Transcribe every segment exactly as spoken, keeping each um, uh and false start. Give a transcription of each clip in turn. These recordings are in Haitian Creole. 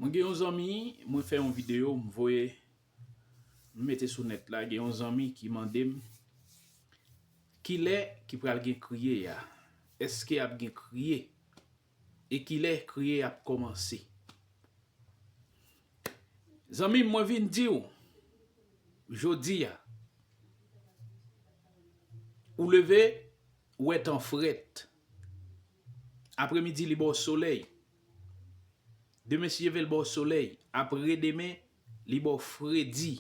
Mwen gen yon zanmi, mwen fè yon videyo, m voye, m mete sou nèt la, gen yon zanmi ki mande m, kilè ki pral gen kriye a? Èske ap gen kriye? E kilè kriye a ap kòmanse? Zanmi m, mwen vin di w, jodi a, ou leve, ou wè tan frèt. Apremidi, li ba w solèy. Demen, si Dye vle, li ba w solèy. Apre demen, li ba w fredi.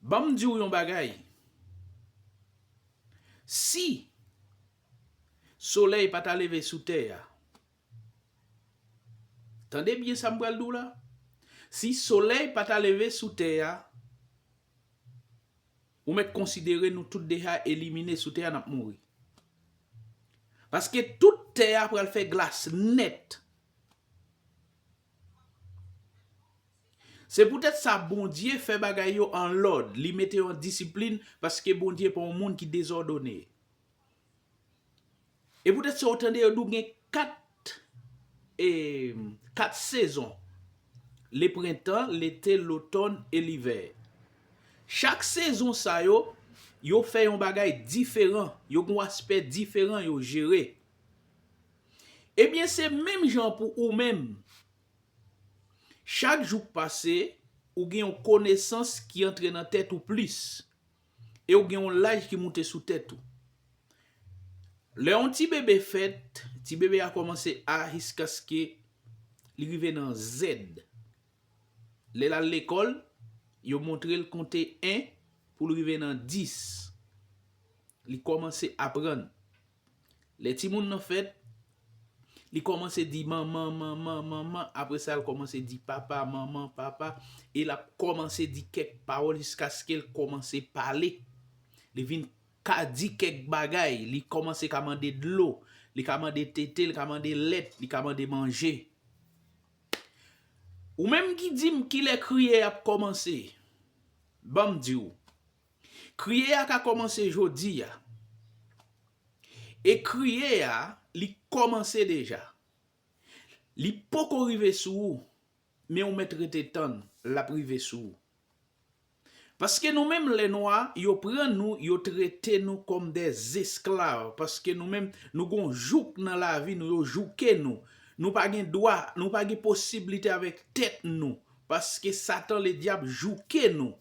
Ban m di w yon bagay. Si solèy pa ta leve sou tè a, tande byen sa m pral di w la. Si solèy pa ta leve sou tè a, ou mèt konsidere nou tout deja elimine sou tè a, n ap mouri. Paske tout tè a pral fè glas nèt. Se poutèt sa Bondye fè bagay yo an lòd, li mete yo an disiplin, paske Bondye pa yon moun ki dezòdone. E poutèt sa w tande yo di w gen kat, e, kat sezon. Le prentan, lete, lotòn e livè. Chak sezon sa yo, yo fè yon bagay diferan, yo gen yon aspè diferan yo jere. Ebyen, se menm jan pou ou menm. Chak jou k pase, ou gen yon konesans ki antre nan tèt ou plis. E ou gen yon laj ki moute sou tèt ou. Lè yon ti bebe fèt, ti bebe a kòmanse A jiskaske li rive nan Z. Lè l al lekòl, yo montre l konte en pou l rive nan dis. Li kòmanse aprann. Lè timoun nan fèt, li kòmanse di manman, manman, manman. Apre sa, l kòmanse di papa, manman, papa. E l ap kòmanse di kèk pawòl jiskaske l kòmanse pale. Li vin ka di kèk bagay. Li kòmanse ka mande dlo. Li ka mande tete, li ka mande lèt, li ka mande manje. Ou menm ki di m kilè kriye ap kòmanse, ban m di w. Kriye a ka kòmanse jodi a. E kriye a, li kòmanse deja. Li poko rive sou ou, men ou mèt rete tann, l ap rive sou ou. Paske nou menm lè nwa, yo pran nou, yo trete nou kòm dè esklav. Paske nou menm, nou gon jouk nan lavi nou, yo jouke nou. Nou pa gen dwa, nou pa gen posiblite avèk tèt nou. Paske Satan Ledyab jouke nou.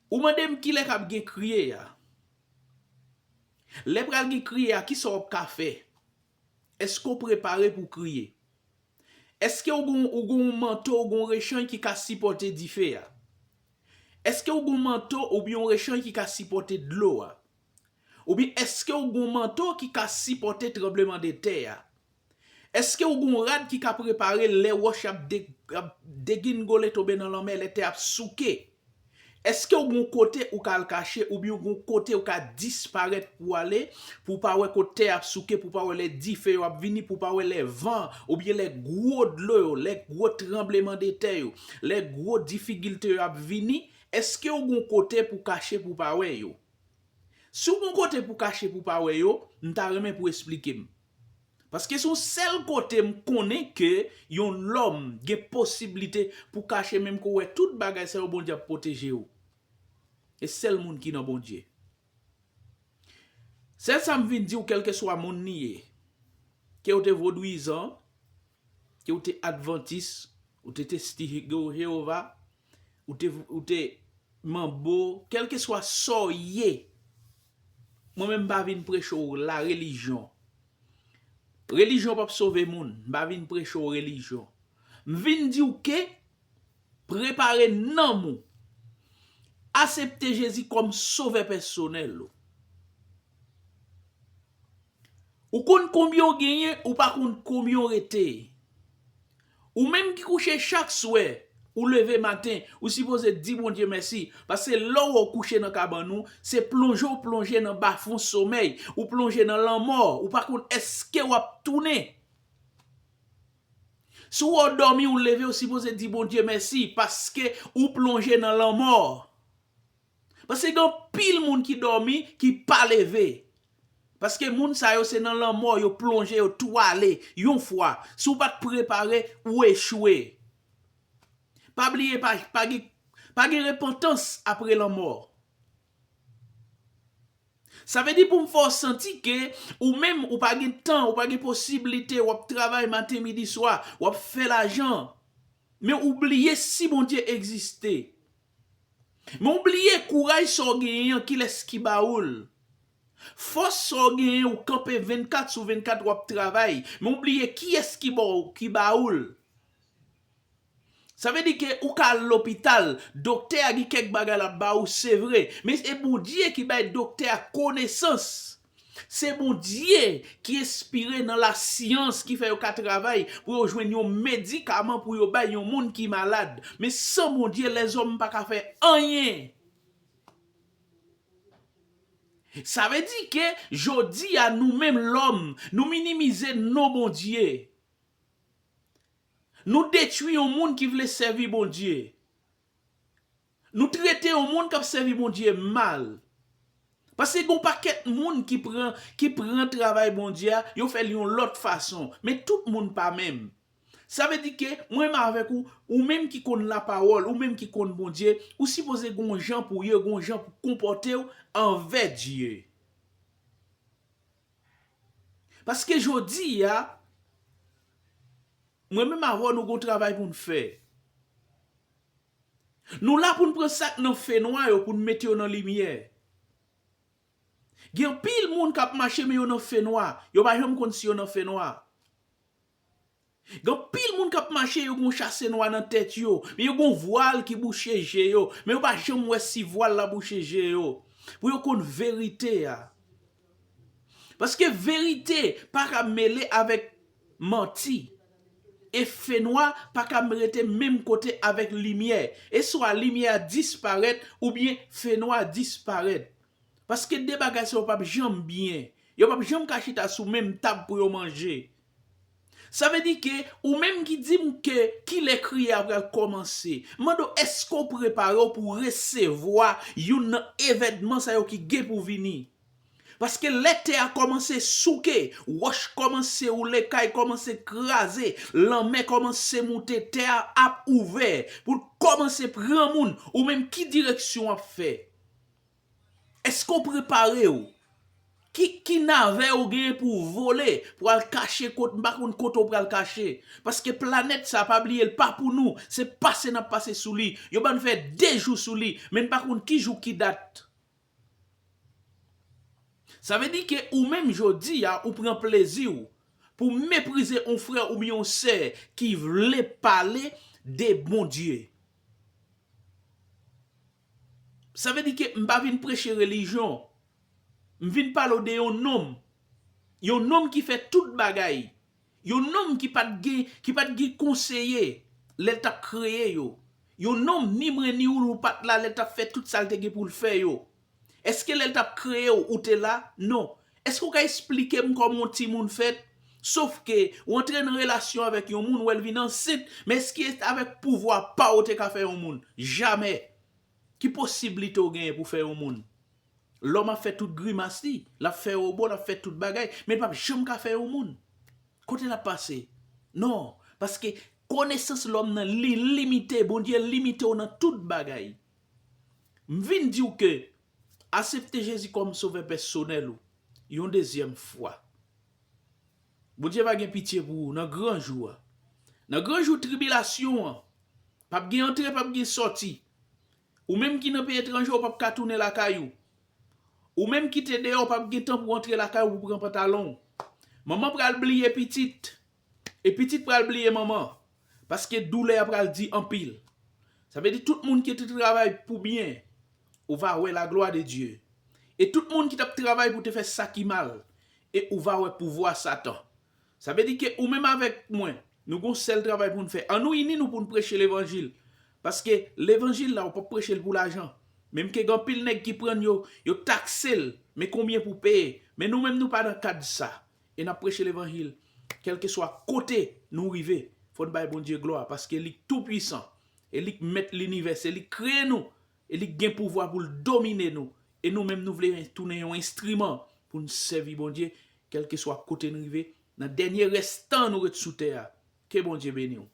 Ou mande m kilè k ap gen kriye a. Lè pral gen kriye a, kisa w ap ka fè? Èske w prepare pou kriye? Èske w gon, ou gon manto, ou gon rechanj ki ka sipòte dife a? Èske w gon manto oubyen yon rechanj ki ka sipòte dlo a? Oubyen èske w gon manto ki ka sipòte tranblemanntè a? Èske w gon rad ki ka prepare lè wòch ap de-, ap degingole tonbe nan lanmè, lè tè ap souke? Èske w gon kote ou ka al kache, oubyen w gon kote ou ka disparèt pou w ale, pou w pa wè kote tè ap souke, pou w pa wè lè dife yo ap vini, pou w pa wè lè van, oubyen lè gwo dlo yo, lè gwo tranblemanntè yo, lè gwo difikilte yo ap vini? Èske w gon kote pou w kache pou w pa wè yo? Si w gon kote pou w kache pou w pa wè yo, m ta renmen pou w esplike m. Paske se yon sèl kote m konnen ke yon lòm gen posiblite pou kache, menm ke w wè tout bagay sa yo, Bondye ap pwoteje w. E sèl moun ki nan Bondye. Sèl sa m vin di w, kèlkeswa moun li ye, ke w te vodwizan, ke w te advantis, ou te testi Jewova, ou te, ou te manbo, kèlkeswa sa w ye, mwen menm m pa vin preche w larelijyon. Relijyon p ap sove moun, m pa vin preche w relijyon. M vin di w ke prepare nanm ou, asepte Jezi kòm sovè pèsonèl ou. Ou konn konbyen w genyen, ou pa konn konbyen w rete. Ou menm ki kouche chak swè, ou leve maten, ou sipoze di Bondye mèsi, paske lè w wè w kouche nan kabann ou, se plonje w plonje nan bafon somèy, ou plonje nan lanmò, ou pa konn èske w ap tounen. Si w wè w dòmi, ou leve, ou sipoze di Bondye mèsi, paske ou plonje nan lanmò. Paske gen anpil moun ki dòmi, ki pa leve. Paske moun sa yo se nan lanmò yo plonje, yo tou ale yon fwa. Si w pa t prepare, ou echwe. Pa bliye, pa, pa gen, pa gen repantans apre lanmò. Sa vle di pou m fè w santi ke ou menm ou pa gen tan, ou pa gen posiblite, w ap travay maten, midi, swa, w ap fè lajan. Men ou bliye si Bondye egziste. Men ou bliye kouraj sa w genyen an, kilès ki ba ou l. Fòs sa w genyen, ou kanpe vennkat sou vennkat, w ap travay. Men ou bliye kiyès ki ba w, ki ba ou l. Sa vle di ke ou ka al lopital, doktè a gen kèk bagay l ap ba ou, se vre. Men se Bondye ki bay doktè a konesans. Se Bondye ki enspire nan lasyans ki fè yo ka travay pou yo jwenn yon medikaman pou yo bay yon moun ki malad. Men san Bondye, lèzòm pa ka fè anyen. Sa vle di ke jodi a nou menm lòm, nou minimize non Bondye. Nou detwi yon moun ki vle sèvi Bondye. Nou trete yon moun k ap sèvi Bondye mal. Paske gen yon pakèt moun ki pran, ki pran travay Bondye a, yo fè l yon lòt fason. Men tout moun pa menm. Sa vle di ke mwen menm avèk ou, ou menm ki konn lapawòl, ou menm ki konn Bondye, ou sipoze gen yon jan pou w ye, gen yon jan pou w konpòte w anvè Dye. Paske jodi a, mwen menm avè w, nou gen yon travay pou n fè. Nou la pou n pran sa k nan fenwa yo, pou n mete yo nan limyè. Gen anpil moun k ap mache, men yo nan fenwa. Yo pa janm konn si yo nan fenwa. Gen anpil moun k ap mache, yo gen yon chase nwa nan tèt yo, men yo gen yon vwal ki bouche je yo, men yo pa janm wè si vwal la bouche je yo, pou yo konn verite a. Paske verite pa ka mele avèk manti. E fenwa pa ka rete menm kote avèk limyè. E swa limyè a disparèt, oubyen fenwa a disparèt. Paske de bagay sa yo p ap janm byen. Yo p ap janm ka chita sou menm tab pou yo manje. Sa vle di ke ou menm ki di m ke kilè kriye a pral kòmanse, m mande w, èske w prepare w pou w resevwa youn nan evènman sa yo ki gen pou vini? Paske lè tè a kòmanse souke, wòch kòmanse woule, kay kòmanse kraze, lanmè kòmanse moute, tè a ap ouvè pou l kòmanse pran moun, ou menm ki direksyon w ap fè? Èske w prepare w? Ki, ki navè w genyen pou w vole, pou w al kache kot, m pa konn kote w pral kache? Paske planèt sa, pa bliye l pa pou nou, se pase n ap pase sou li. Yo ban n fè de jou sou li, men n pa konn ki jou ki dat. Sa vle di ke ou menm jodi a, ou pran plezi w pou meprize yon frè oubyen yon sè ki vle pale de Bondye. Sa vle di ke m pa vin preche relijyon. M vin pale w de yon nonm. Yon nonm ki fè tout bagay. Yon nonm ki pa t gen, ki pa t gen konseye lè l t ap kreye yo. Yon nonm, ni mwen ni ou, nou pa t la lè l t ap fè tout sa l te gen pou l fè yo. Èske lè l t ap kreye w, ou te la? Non. Èske w ka esplike m kòman yon timoun fèt? Sof ke w antre nan relasyon avèk yon moun, w wè l vin ansent, men èske avèk pouvwa pa w ou te ka fè yon moun? Jamè. Ki posiblite w genyen pou fè yon moun? Lòm ap fè tout grimas li, l ap fè wobo, l ap fè tout bagay, men l p ap janm ka fè yon moun. Kote l ap pase? Non, paske konesans lòm nan li limite, Bondye limite w nan tout bagay. M vin di w ke asepte Jezi kòm sovè pèsonèl ou, yon dezyèm fwa. Bondye va gen pitye pou ou nan gran jou a. Nan gran jou tribilasyon an, p ap gen antre, p ap gen sòti. Ou menm ki nan peyi etranje, ou p ap ka tounen lakay ou. Ou menm ki te deyò, ou p ap gen tan pou antre lakay ou pou pran pantalon w. Manman pral bliye pitit, e pitit pral bliye manman, paske doulè a pral di anpil. Sa vle di tout moun ki te travay pou byen, ou va wè la gloire de Dieu. E tout moun ki t ap travay pou te fè sa ki mal, e ou va wè pouvwa Satan. Sa vle di ke ou menm avèk mwen, nou gon sèl travay pou n fè. Annou ini nou pou n preche levanjil. Paske levanjil la, ou p ap preche l pou lajan. Menm ke gen anpil nèg ki pran l, yo, yo takse l, men konbyen pou peye. Men nou menm, nou pa nan kad sa. E n ap preche levanjil. Kèlkeswa kote nou rive, fò n bay Bondye glwa, paske li k toupwisan. E li k mèt linivè, se li k kreye nou. E li k gen pouvwa pou l domine nou. E nou menm, nou vle tounen yon enstriman pou n sèvi Bondye, kèlkeswa kote n rive, nan dènye rès tan nou ret sou tè a. Ke Bondye beni w.